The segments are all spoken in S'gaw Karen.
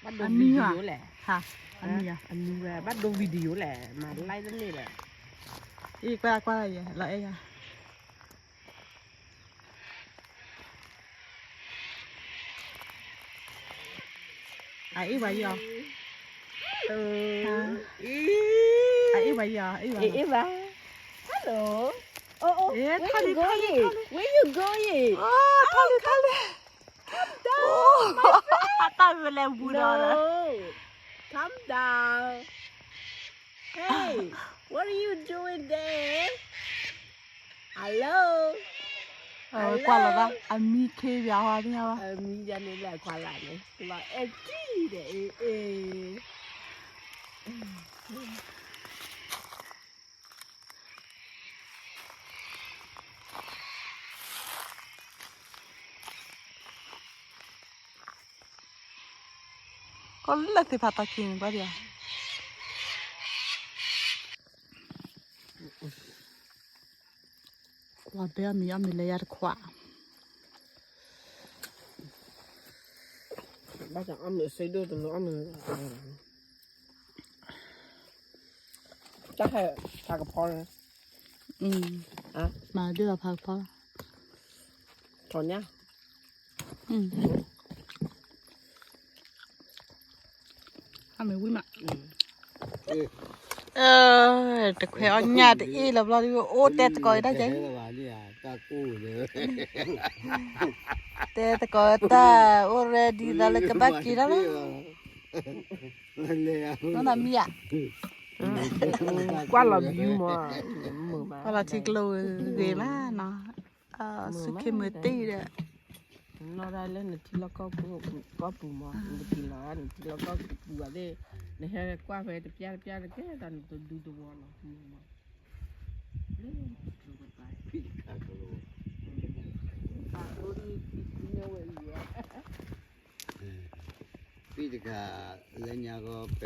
အမံၤ video လဲၣ်, အမံၤ အမံၤဝဲ ဘၣ်ဒိ video လဲၣ်, မၤ live တန့ၢ်လဲၣ်, အံၤ ကွၢ်ကွၢ်ယဲ လီၤအဲၣ်ယၤ အအ့ၣ်ဝဲယီၤ, Hello, အအ့ၣ်ဝဲယီၤ အအ့ၣ်ဝဲ, Hello, oh, oh, where you going, where you going, ထီၣ်လံ ထီၣ်လံ, calm down, my friend, အတၢ်ဝဲလဲၤဝူဒီး calm down, hey, what are you doing there, hello, ကွၢ်လီၤဘၣ် အမံၤခ့ဘၣ်ဟီသ့ၣ်ညါဘၣ်, အမံၤယၤန့ၣ်လဲၤခွါလၢ်န့ၣ် လီၤအဲၣ်တံၢ်ဒီး အ့ၣ် အ့ၣ် ကီၢ်လၢသ့ၣ်ဖးတၢ်ခံန့ၣ် ကွၢ်ဒံးဧါ, ကွၢ်ဘဲအမံၤ အမံၤလၢယၤတခွး, ဘၣ်ဆၣ်အီၣ်မ့ၤအစ့ဒိၣ်တလိၣ်အီၣ်မ့ၤ, တၢ်ဟဲဖးကဖီ, မၤဒ်သိးဖးကဖီ, ထီၣ်ညါ, အမ့ၢ်ဝံၤမး, တခွဲးအီၣ်ညၣ်တအ့ၣ်လီၤဘျီဒ် အိၣ်တဲသကိးအံၤတၢ်ကဲ, တဲသကိးတၢ် အိၣ် ready သးလၢကဘၣ်က့ၤဒၣ်လီၤ, နီၢ်နီၢ်မံၤဧါ, ကွၢ်လီၤ view မး, ကွၢ်လီၤထံကျိဂ့ၤမးနီၤ, ဆူၣ်ခ့မုၢ်တံၢ်ဒီး နီၢ်ဒၣ်လၢနထံလီၢ်ကီၢ်ပူၤမး, နကထံၣ်လီၤနထံလီၢ်ကီၢ်ပူၤဘၣ်သ့ၣ်, နဟဲကွၢ်ဖဲတပျၢ်တပျၢ်တကဲဒီးနတဒူတဝီလီၤ, လၢနတကျိၤကပၤ, ဖံတခါ လၢညါဂီၤ ပ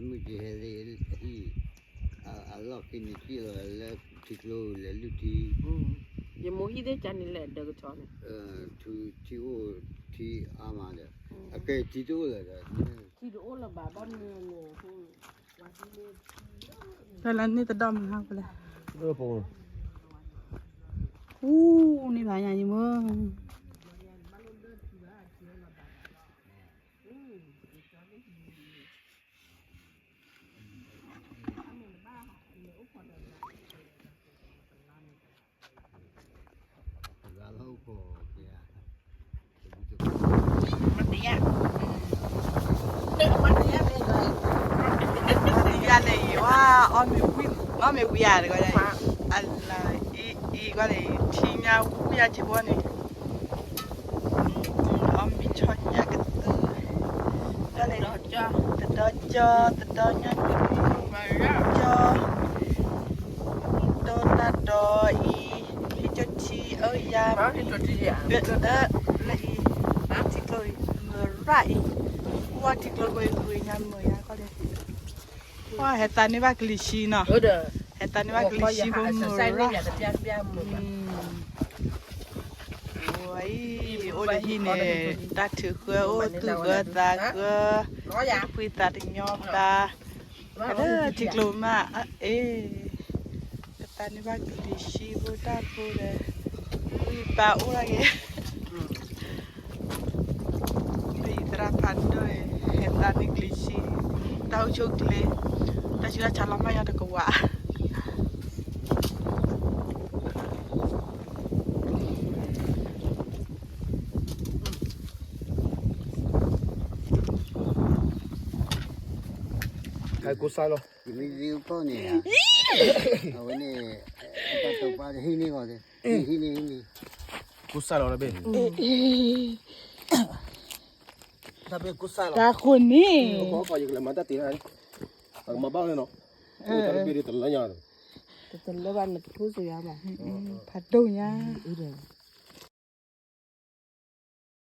မုၢ်ကဟဲလံအံၤ, အလီၢ်ခံန့ၣ် ထံၣ်လီၤလၢထံကျိလဲၤလုၢ်ထံ, ယမိၢ်ဟံၣ်သ့ၣ်ကန့ၣ်လဲၣ် ဒၢးကထီန့ၣ်, ထံအိၣ်ထံအါမးဒီး, အကဲထံတအိၣ်လၢၤဒီး, ထံတအိၣ်လၢၤဘၣ်ဘၣ်မနုၤန့ၣ် ဖဲလၢန့ၣ်တဒီမုၢ်ဟါဖဲလဲၣ်, အူန့ၢ်ဘၣ်ညါယမိၢ် ယၤန့ၣ် ယဝဲ အီၣ်မ့ၤဝံၤ အီၣ်မ့ၤဝံၤယၤတဂီၤန့ၣ်, အလၢအံၤ အံၤကွၢ်န့ၣ် ထံညါဝံၤယၤက့ၤဘီန့ၣ်, အီၣ်မ့ၤဆီညါကသု, တဒီကၠီ တဒီညါ ကၠီ တီတၢ်ဒီအံၤ, ဟ့ၣ်ကၠီထံအၢယၤ, လၢအံၤ ထံကျိအံၤ မရၣ်အံၤ, ဝါထံကျိဝဲဂ့ၤညါမုာ်ယၤကီၢ်ဒဲး, ဝါဟဲသးန့ၢ်ဘၣ်ကလံၤဆံနီၤ, ဟဲသးန့ၢ်ဘၣ်ကလံၤဆံဖိမုၢ်ရၣ်, ဝဲအံၤ အိၣ်လၢဟံၣ်န့ၣ် တၢ်ထုးဃၢအိၣ်သူၣ်ဃၢသးဃၢ, တဖှံသးတညီဘၣ်, လၢထံကျိမး, အ့ၣ် ဟဲသးန့ၢ်ဘၣ်ကလံၤဆံဖိတၢ်ဖိဒီး, ဝံပာ်အိၣ်ဒၣ်က့ၤ ပယံၤသရၣ်ဖးဒိၣ်အံၤ ဟဲသးန့ၢ်ကလံၤဆံ, တၢ်အိၣ်ဆူၣ်အိၣ်ချ့, တၢ်ဆူးတၢ်ဆါလီၤမၢ်ယၤတကဝး, ဟဲကိးစၢ်လီၤ, မ့ၢ်သ့ကီၢ်န့ၣ်, အဝဲန့ၣ်, တၢ်တိာ်ပာ်ဟံးန့ၢ်ဂီၤ, ဟံးန့ၢ်ဟံးန့ၢ်, ကိးစၢ်လီၤတဘ့ၣ် တၢ်ဃိန့ၣ်, ယကလဲၤမၤတၢ်တ့ၢ်, အကမၤဘၣ်ဝဲနီၤ, တၢ်တဘ့ၣ်တလၢညါ, တလၢဘၣ်နထူစယၤမး, ဖးဒိၣ်ညါ,